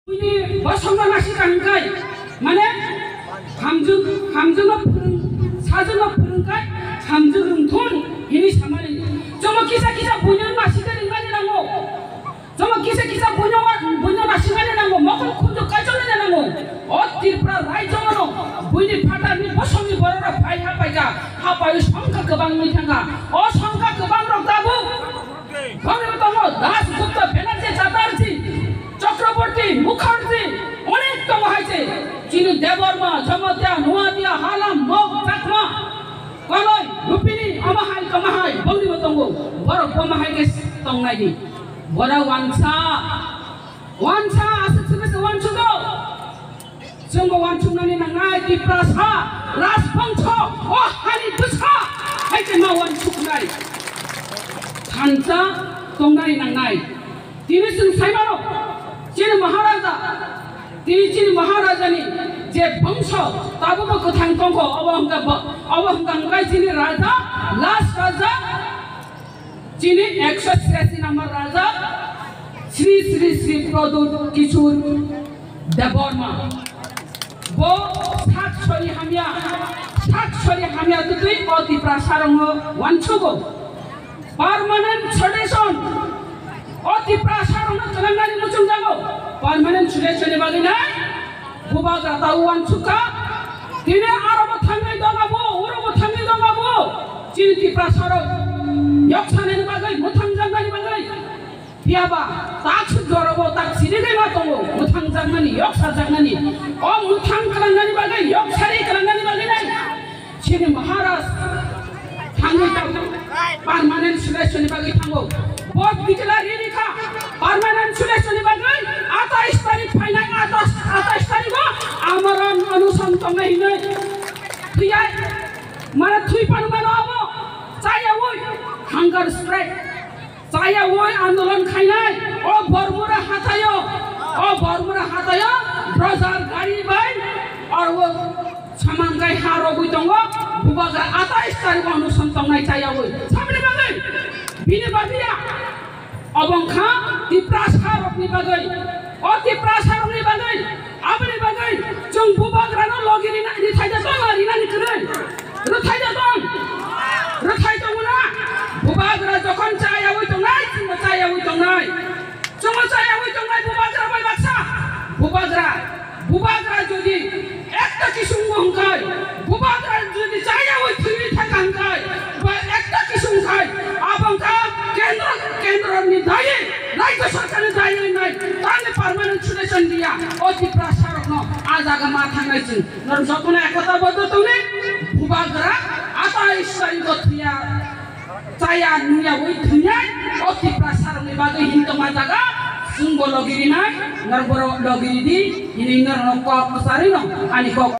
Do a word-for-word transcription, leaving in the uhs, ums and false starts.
Buini bosongno nasika hwnkhai, mane, hamjwk, hamjwkno phwrwng, sajwkno phwrwngkhai, hamjwk rwngthun hini samani. Jomo kisa kisa buino nasika ringmani nango. Jomo kisa kisa buino wa-, buino nasikmani nango, mokol khunju kaichomani nango. O Tripura raijono buini phatarni bosongni bororok phai hapaikha, hapai songkha kwbang wngwi thangkha. O songkha kwbangrok tabuk bongni tongo, Das Gupta, Banerjee, Chatterjee, Chakraborty, Mukherjee, onek tongo hai se. Chini Debbarma, Jamatia, Nuatia, Halam, Mog, Chakma, Koloi, Lupini, omo hai, toma hai, bongni bo tongo. Borok bomo hai khe tongnai di. Bora wansa, wansa, aswk se bese wansugo. Chwngbo wansuknani nangnai, Tiprasa rajbongso, o hani bwsa hai khe ma wansuknai. Thansa tongnani nangnai. Tini chwng saimano, chini Maharaja, tini chini Maharajani je bongso tabukbo kwthang tongkho, obo hwnkha bo-, obo hwnkha hwnkhe chini Raja, last Raja, chini ekso chhirashi number Raja, Sri Sri Sri Pradyut Kishore Debbarma. Bo sak sori hamya, sak sori hamya twtwi o Tiprasarokno wansugo. Permanent solution. O Tiprasarokno twlangnani muchungjago. Permanent solution ni bagwi nai bubagra ta uansukha. Tini aro bo thangwi dongabo, uro bo thangwi dongabo. Chini Tiprasarok yoksanani bagwi, mwthangjaknani bagwi. Phiyaba tak suk jorabo tak sini de ma tongo, mwthangjaknani, yoksajaknani. O mwthang kwlangnani bagwi, yoksari kwlangnani bagwi nai. Chini Maharaj thangwi tamo, permanent solution ni bagwi thango. Bo declare rikha, permanent solution ni bagwi atais tarikh phainai, atais, atais tarikh o amorona onuson tongnai hinwi. Thwiyai, mane thwi phanmano abo, chayaui, hunger strike. Chayaui andolon khainai, o Bormura hathaio, o Bormura hathaio, Dojar gari bai, aro o saman kai ha rogwi tongo, bubagra atais tarikh onuson tongnai chayaui. Sabni bagwi, bini bagwi ya, obo wngkha Tiprasarokni bagwi, o Tiprasarokni bagwi, Aboni bagwi chwng bubagrano logi rina, rithai da tong, rinani kwrwi. Rithai da tong. Rithai tong na. Bubagra jokhon chayaui tongnai, chwngbo chayaui tongnai. Chwngbo chayaui tongnai bubagra bai baksa. Bubagra, bubagra jodi ekta kisung bo hwnkhai, bubagra jodi chayaui thwini thangkha hwnkhai, ba ekta kisung khai, abo wngkha kendro, kendroni dayi, rajya sarkarni dayi wngnai, tangni permanent solution diya, o Tiprasarokno a jaga ma thangnai chwng. Norok jotono ekota boddo tongni, bubagra atais tarikh o thwiya, chaya nuyaui thwinai, o Tiprasarokni bagwi hin tongma jaga, chwngbo logi rinai, norok borok logi ridi, hini norokno kok kwcharino, ani kok.